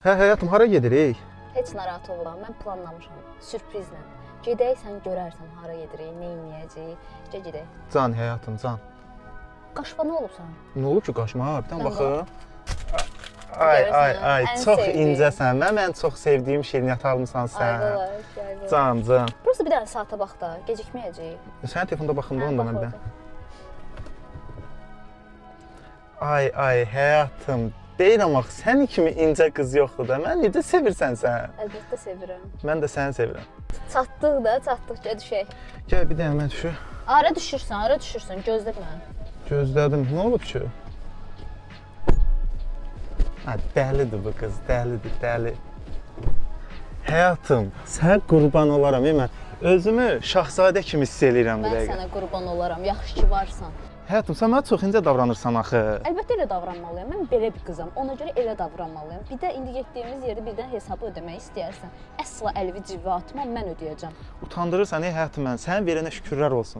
Hə, həyatım, hara gedirik? Heç narahat olma, mən planlamışam. Sürprizlə. Gedək, sən görərsən hara gedirik, nə edəcəyik. Gəl gedək. Can həyatım, can. Qaşma nə olub sənə? Nə olub ki, qaşma? Bir dənə Mən baxım. Ay, Görürsən, ay, ay, ən çox sevdiyim. incəsən. Mənim ən çox sevdiyim şirniyyatı almısan Ay sən. bala, ay bala. Can, can. Prosta bir dənə saata bax da, gecikməyəcəyik. Sənin telefonda baxım da Hə, onda bax mən bir orada. dənə. Ay, ay, həyatım. Deyirəm axı, sən kimi incə qız yoxdur da. Mən necə sevirsən sən? Əlbəttə sevirəm. Mən də səni sevirəm. Çatdıq da, çatdıq, gəl düşək. Gəl bir dənə mən düşür. Ara düşürsən, ara düşürsən, gözlə məni. Gözlədim. Nə olub ki? Ha, dəlidir bu qız, dəlidir, dəli. Həyatım, sən qurban olaram, ey mən. Özümü şahzadə kimi hiss eləyirəm bu Mən dəqiqə. sənə qurban olaram, yaxşı ki varsan. Həyatım, sən mənə çox incə davranırsan axı. Əlbəttə elə davranmalıyam. Mən belə bir qızam. Ona görə elə davranmalıyam. Bir də indi getdiyimiz yerdə birdən hesabı ödəmək istəyərsən, əsla əlvi civə atma, mən ödəyəcəm. Utandırırsan ey həyatım mən. Sən verənə şükürlər olsun.